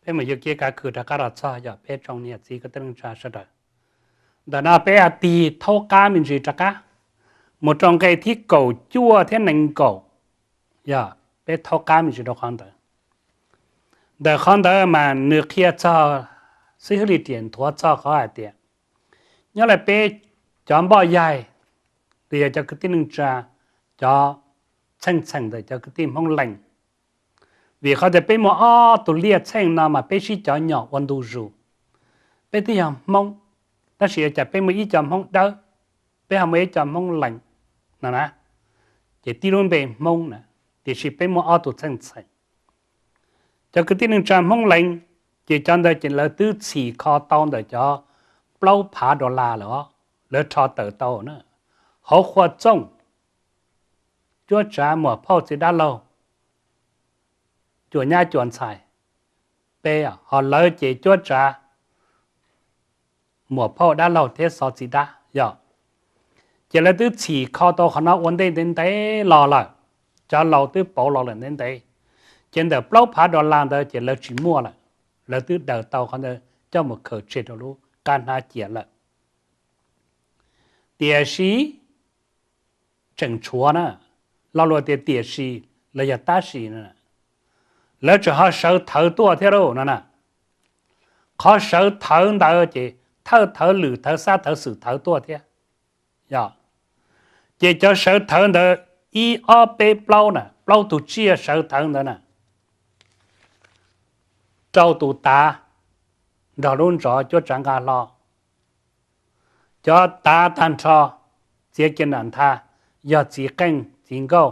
Peb mus yuav kev kav khw rov qab los txog yog peb tsoom niam txiv kwv tij neej tsa sawv daws. Ntawm no peb tig thaub qab me ntsis rov qab mus rau nqe thib kaum cuaj thiab nees nkaum, yog peb thaub qab me ntsis rau qhov ntawd. Ntawm qhov ntawd mas nws qhia txog, xib hwb Lis Riam nthuav txog qhov hais tias nyob li peb cov npoj yaig, los yog cov kwv tij neej tsa, cov txheej txheem ntawm cov kwv tij Hmoob Lees, vim qhov tias peb muaj ob tug liaj txheej no mas peb sib cov nyom ua ntu zus. Peb twb yog Hmoob, tab sis ua cas peb muaj ib co Hmoob Dawb, peb ho muaj ib co Hmoob Lees no na, ces tib lub npe Hmoob na, tiam sis peb muaj ob tug txheej txheem. Cov kwv tij neej tsa Hmoob Lees, ces cov ntawd ces lawv twb txhim kho tau ntawm cov plaub phav dollar lawm, lawv rho tawm tau na, hauv qhua txooj, cuab tsav muam phauj txiv dab laug, cua nyab cua ntxhais, peb, ho lawv ces cuab tsav muam phauj dab laug thiab xov txiv dab yog. Ces lawv twb txhim kho tau qhov no ua ntej ntev ntev los lawm, cov laus twb pauv los lawm ntev ntev. Ces ntawm plaub phav dollar ntawd ces lawv tsis muaj lawm, lawv twb daws tau qhov ntawd coj mus khaws tseg rau lub qab hnab cia lawm. Tiam sis tseem tshuav na, lo lus tias tiam sis los yog tab sis, lawv tseem ho sawv thawv tuaj thiab lauj no na. Qhov sawv thawv ntawd ces thawj thawv lwm thawv xab thawv xwm thawv tuaj thiab. Ces cov sawv thawv ntawd ib ob peb plaub na, plaub tug tsiaj sawv thawv ntawd na, rau tus tav nrog lub ntsov cuab tsav nqa hlo. Cov tav tag nrho txiav kiag nram ntha yog txiv qeej txiv nkauj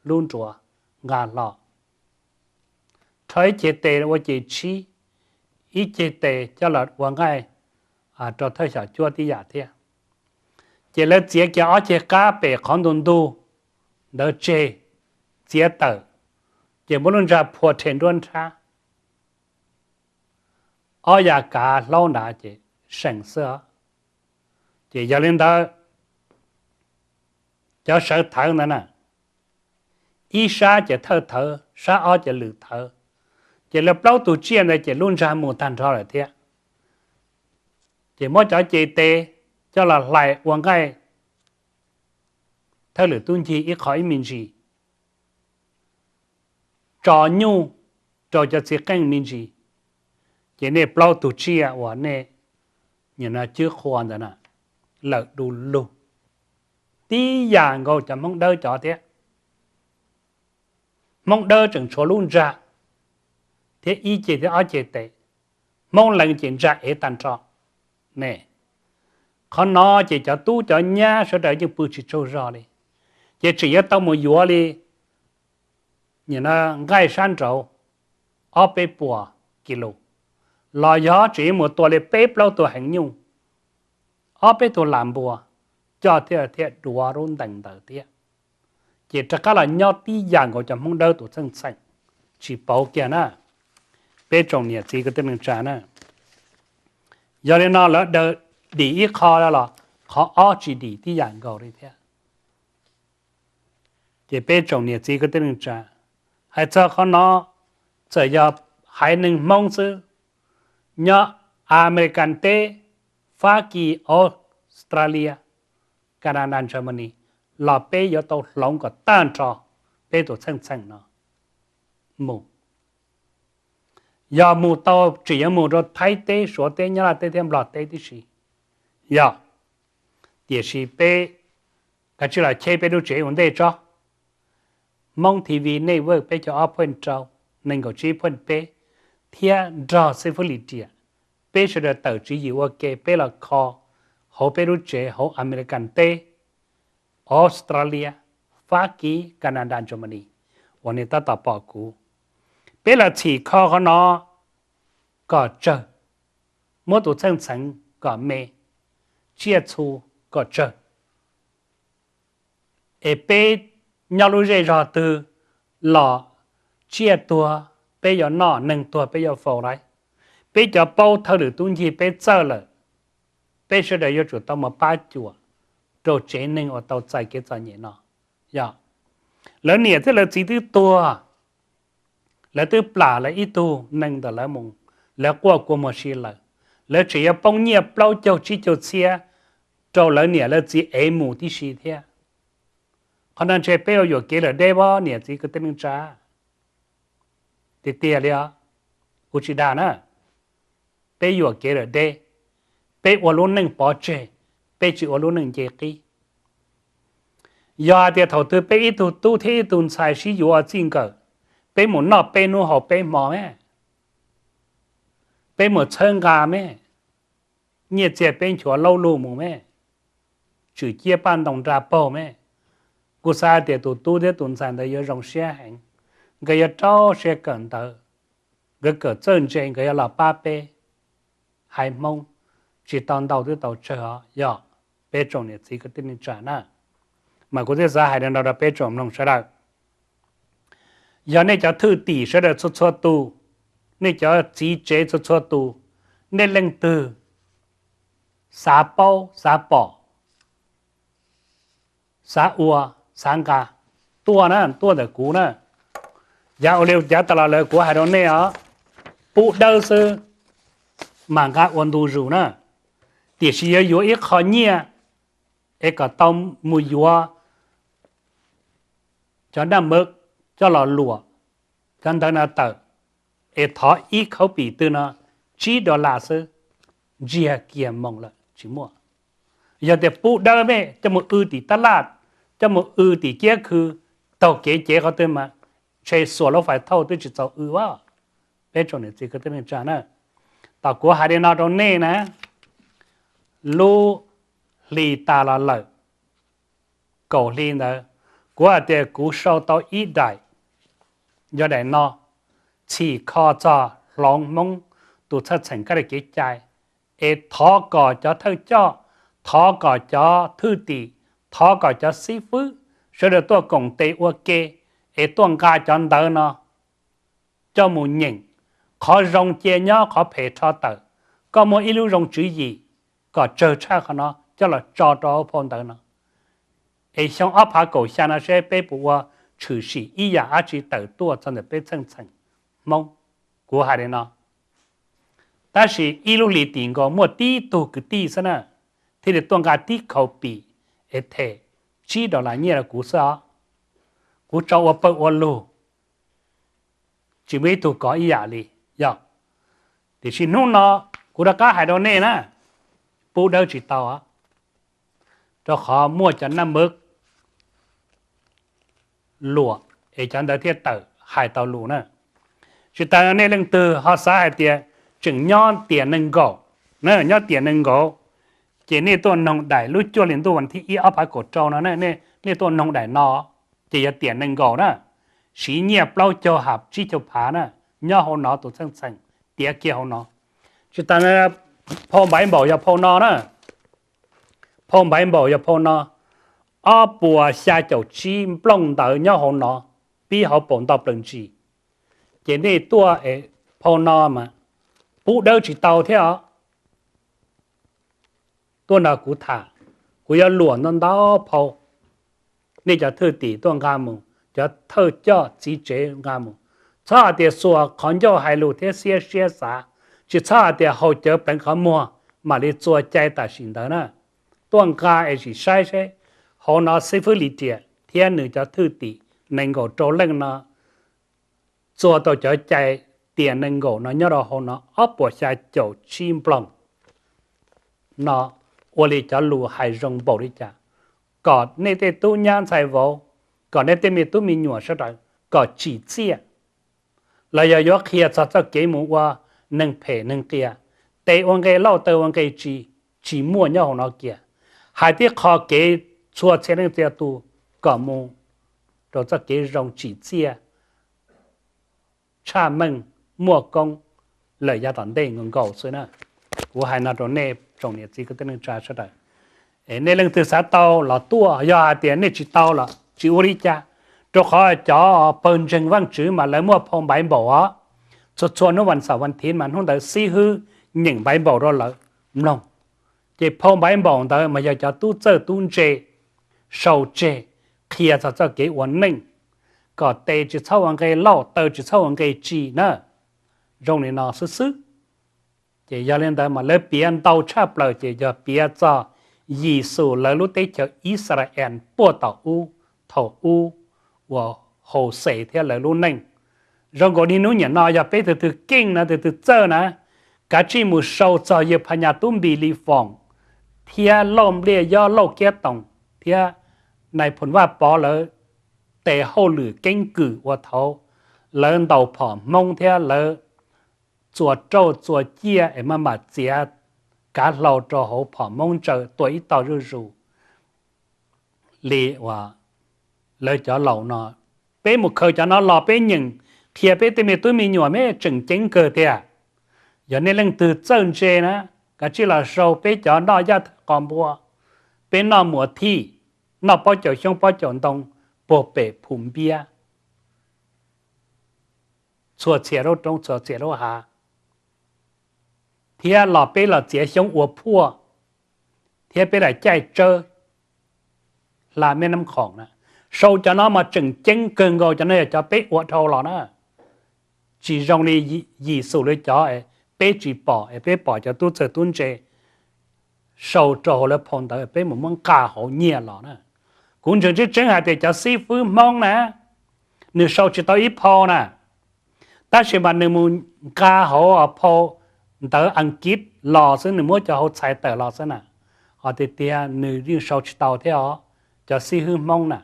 lub nruas nqa hlo. Rho ib ceg tes ua ces tsib, ib ceg tes coj los ua nqaij rau thawj xyom cuab tib yam thiab. Ces lawv txiav kiag ob ceg qab pem qhov ntug ntug ntawd tseg, txiav tawm, ces muab lub ntsag phua rhe nruab nrhab, ob yav kav hlaub nrad ces seem xwb. Ces yog li ntawd, cov sawv thawv ntawd na, ib sab ces thawj thawv, sab ob ces lwm thawv. Ces lawv plaub tug tsiaj ntawd ces lub ntsag mus tag nrho lawm thiab. Ces muab cov ceg tes coj los hlais ua nqaij thawj lwm tub ncig ib qho ib me ntsis, tso nyuj rau cov txiv qeej me ntsis, ces nej plaub tug tsiaj uas nej cwb qhua ntawd na, lawm du lug tib yam nkaus cov Hmoob Dawb cov thiab. Hmoob Dawb tseem tshuav lub ntsag thiab ib ceg thiab ob ceg tes, Hmoob Lees ces ntsag ev tag nrho ne. Qhov no ces cov tub cov nyab sawv daws yeej pw tsis tsaug zog li, ces tseem yuav tau mus yuav li nqaij sab nraud ob peb puas kis lus, los yog tseem yuav mus tua li peb plaub tug heev nyuj, ob peb tug lam npua, coj thiaj thiaj duav lub ntees ntawd thiab. Ces rov qab los nyob tib yam nkaus cov Hmoob Dawb tus txheej txheem, tsis pauv kiag na, peb tsoom niam txiv kwv tij neej tsa na. Yog li no lawv daws dim ib qho los qhov ob tsis dim tib yam nkaus li thiab. Ces peb tsoom niam txiv kwv tij neej tsa, hais txog qhov no, txawm yog haiv neeg Hmoob xwb, nyob Amelikas teb, Fab Kis, Australia, Canada, Germany, los peb yuav tau hloov kom tag nrho peb tus txheej txheem no mus. Yog mus tau tseem yuav mus rau Thaib teb, Suav teb, Nyab Laj teb thiab Nplog teb tib si. Yog, tiam sis peb kav tsij los cheb peb lub tsev ua ntej tso. Hmoob T V Network peb caug ob point rau, nees nkaum tsib point peb, thiab nrog xib fwb Lis Riam, peb sawv daws tawm tswv yim ua ke peb los kho hauv peb lub tsev hauv Amelikas teb, Australia, Fab Kis, Canada, Germany uas nej tab tom pom kuv. Peb los txhim kho qhov no kom tsawg, muab tus txheej txheem kom me, tsiaj txhu kom tsawg, es peb nyob lub zej zog twg los tsiaj tuag peb yuav noj, neeg tuag peb yuav faus lauj. Peb cov paub thawj lwm tub ncig peb txawj lawm, peb sawv daws yuav tsum tau mus pab cuam rau tsev neeg uas tau txais kev txom nyem no. Yog, lawv niam thiab lawv txiv twb tuag, lawv twb plam lawv ib tug neeg ntawm lawv mus Lawv quaj kua muag si lawm, lawv tseem yuav poob nyiaj plaub caug tsib caug txhiab rau lawv niam lawv txiv ev mus tib si thiab. Qhov no ntshe peb ua yuam kev lawm deb pob niam txiv kwv tij neej tsa. Tiag tiag li os, kuv tsis dag na. Peb yuam kev lawm deb, peb ua lub neej pov tseg, peb tsis ua lub neej nce qib. Yog hais tias thaum twg peb ib tug tub thiab ib tug ntxhais sib yuav txij nkawm, peb mus noj peb hnub haus peb hmo me, peb mus txhawb nqa me, nyiaj txiag peb nchuav laub lug mus me, tswm ciab paj ntoo nra paug me, kuv xav hais tias tus tub thiab tus ntxhais ntawd yuav zoo siab heev, nkawd yuav rau siab kawm ntawv, nkawd kawm txawj ntse nkawd yuav los pab peb haiv Hmoob, tsis tau ntau twb tau tsawg os, yog peb tsoom niam txiv kwv tij neej tsa na. Mas kuv thiaj xav hais li no rau peb tsoom mloog sawv daws. Yog nej cov thwj tim sawv daws txhua txhua tus, nej cov txiv tsev txhua txhua tus, nej leej twg xav paub xav pom, xav ua, xav nqa, tuaj na, tuaj ntawm kuv na. Yav ua li yav tas los lawm kuv hais rau nej os, pub dawb xwb mas nqa ua ntu zus na, tiam sis yuav yuav ib qho nyiaj es kom tau mus yuav cov naj mawv coj los luam cov ntawv no tawm, es thov ib khaub pim twg no tsib dollar xwb, ntsiag kiag moo lawm tsis muaj. Yog tias pub dawb me coj mus w tim tab laj, coj mus w tim kiab khw, taug kev cev qhov twg mas ntshe xuas lub fais thauj twb tsis txaus w a. Peb tsoom niam txiv kwv tij neej tsa na, tos kuv hais li no rau nej na, lub hli tas los lawm, kaum hli ntawd, kuv hais tias kuv sau tau ib daim, yog daim no, txhim kho txog hloov Hmoob tus txheej txheem kab li kev cai, es thov kom cov thawj coj, thov kom cov thwj tim, thov kom cov xib fwb sawv daws tuaj koom tes ua ke, es tuaj nqa cov ntawv no coj mus nyeem, qhov zoo cia nyob qhov phem rho tawm. Koj muaj ib lub zoo tswv yim kom tsawg tshaj qhov no coj los tso rau hauv phau ntawv no, es xyoo ob phav kaum xya no seb peb puas ua tshwm sim ib yam dab tsi tawm tuaj txog ntawm peb txheej txheem Hmoob. Kuv hais li no, tab sis ib lub hlis tim nkaus muaj tib tug kwv tij xwb na, thiaj li tuaj nqa tib khau pim es them tsib dollar nyiaj rau kuv xwb os. Kuv tso ua pawg ua lug, tsis muaj ib tug kov ib yam li. Yog, tiam sis hnub no kuv rov qab hais rau nej na, pub dawb tsis tau, rau qhov muaj cov naj mawv luam es cov ntawd thiaj tawm hais tau lus na. Tsis tas nej leej twg ho xav hais tias tseem nyob tiam nees nkaum, nyob tiam nees nkaum, ces nej tuaj noog daim lub cuaj hli ntuj vas thib ib ob phav kaum rau no, nej tuaj noog daim no, ces yog tiam nees nkaum na, siv nyiaj plaub caug ha tsib caug phav na, nyob hauv no tus txheej txheem tiav kiag hauv no. Tsis tas phau npaiv npaum yog phau no na, phau npaiv npaum yog phau no, ob puas xya caum tsib nplooj ntawv nyob hauv no, pib hauv paus ntau plaws ntsis. Ces nej tuaj, phau no mas pub dawb tsis tau thiab os. Tuaj nrog kuv tham, kuv yuav luam ntau ntau phau, nej cov thwj tim tuaj nqa mus, cov thawj coj txiv tsev nqa mus. Txhob hais tias xuas qhov ncauj hais lus thiab siab siab xav, tsis txhob hais tias haus cawv pleev qhov muag mam li txua cai tam sim ntawd na. Tuaj nqa es sim saib seb hauv no xib fwb Lis Riam thiab nws cov thwj tim nees nkaum rau leej no txua tau cov cai tiam nees nkaum no nyob rau hauv no ob puas xya caum tsib nplooj no ua li cov lus hais zoo npaum li cas, kom nej tej tub nyab ntxhais vauv, kom nej tej me tub me nyuam sawv daws kom tsim txiaj. Los yog yuav qhia txog txoj kev mus ua neeg phem neeg qias, tes ua nqe lauj taw ua nqe tsis, tsis muaj nyob hauv no kiag. Hais tib qho kev txhua txhia leej txhia tus kom mus rau txoj kev zoo tsim txiaj, tshaj meej, muaj koob lawm yav tom ntej nkaus nkaus xwb na. Kuv hais no rau nej tsoom niam txiv kwv tij neej tsa sawv daws, nej leej twg xav tau los tuaj, yog hais tias nej tsis tau los tsis ua li cas, rau qhov cov pawg ntseeg Vaajtswv mas lawv muaj phau npaiv npaum os. Txhua txhua hnub vas xaum vas thiv mas hnub ntawd xib hwb nyeem npaiv npaum rau lawv mloog. Ces phau npaiv npaum ntawd mas yog cov tub txawj tub ntse sau tseg qhia txog txoj kev ua neej, kom tes tsis txhob ua nqe lauj taw tsis txhob ua nqe tsis na. Zoo li no xwb xwb. Ces yog li ntawd mas lawv piav ntau tshaj plaws ces yog piav txog Yexus lawv lub teb chaws Israel puag thaum ub, thaum ub uas Hauxes thiab lawv lub neej. Zoo nkaus niaj hnub niam no yog peb tus twg keej na, tus twg txawj na, kav tsij mus sau txog Yawg Phas Nyas Tub Npis Lis Foom thiab Lauj Npliaj Yob Lauj Kiab Toom thiab Nais Phoo Vaj Pov lawv tes hauj lwm keeb kwm uas thaud lawv ntaus phom Hmoob thiab lawv txua rauj txua ciaj es maj mam txiav kav hlau rau hauv phom Hmoob ntsaws tua ib tog zuj zus li uas lawv cov laus no. Peb mus khaws cov no los peb nyeem qhia peb tej me tub me nyuam me tseem ceeb kawg tiag. Yog nej leej twg txawj ntse na, kav tsij los sau peb cov noj yaj thawj qos npua, peb noj muas thij, noj pob caus xyoob pob caus ntoo puag pem Phu Npiab, txhua txhia lub roob txhua txhia lub hav, thiab los peb los txiav xyoob ua phuaj, thiab peb los caij tsawb hla Meb Nab Khoom na. Sau cov no mas tseem ceeb kawg nkaus, cov no yog cov peb ua dhau los na. Tsis zoo li Yexus lawv cov peb tsis pom es peb pom cov tub txawj tub ntse sau rau hauv lawv phau ntawv peb mus muab nqa hauv nyiaj los na. Kuv ntseeg tseeb tseeb hais tias cov xib fwb Hmoob na, nws sau tsis tau ib phau na, tab sis mas nws mus nqa hauv phau ntawv Askiv los xwb, nws muab cov hauv txhais tawm los xwb na. Ho tiag tiag nws yeej sau tsis tau thiab os, cov xib fwb Hmoob na.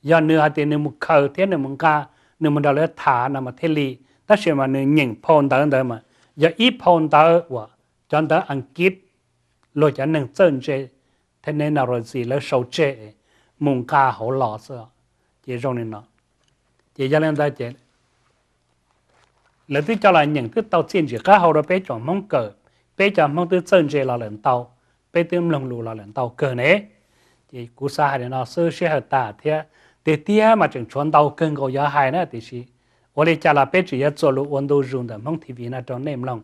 Yog nws hais tias nws mus khaws thiab nws mus nqa, nws mus nrog lawv tham no mas thiaj li, tab sis mas nws nyeem phau ntawv ntawd mas yog ib phau ntawv uas cov ntawv Askiv, luag cov neeg txawj ntse technology lawv sau tseg mus nqa hauv los xwb. Ces zoo li no, ces yog li ntawd ces lawv twb coj los nyeem twb tau txiaj ntsig qab hau rau peb tsoom Hmoob kawm, peb cov Hmoob twb txawj ntse los lawm ntau, peb twb mloog lus los lawm ntau kawg ne. Ces kuv xav hais li no xwb sij hawm tas thiab, tiag tiag mas tseem tshuav ntau kawg nkaus yuav hais na, tiam sis ua li cas los peb tseem yuav txuas lus ua ntu zus ntawm Hmoob T V no rau nej mloog.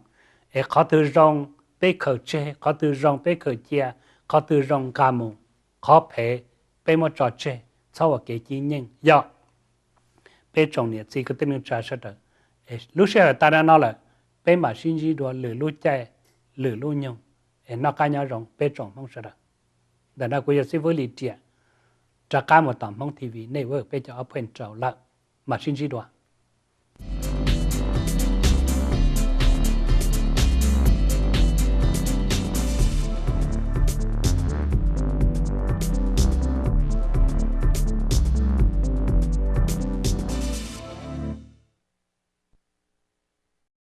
Es qhov twg zoo peb khaws tseg, qhov twg zoo peb khaws cia, qhov twg zoo nqa mus, qhov phem peb muab tso tseg, txhob ua kev cib nyeej yog peb tsoom niam txiv kwv tij neej tsa sawv daws. Lub sij hawm tas no lawm, peb mam sib ntsib dua lwm lub caij lwm lub nyoog. Es noj qab nyob zoo peb tsoom Hmoob sawv daws. Ntawm no kuv yog xib fwb Lis Riam rov qab mus tom Hmoob T V nej peb cov ob pheej rau lawm, mam sib ntsib dua.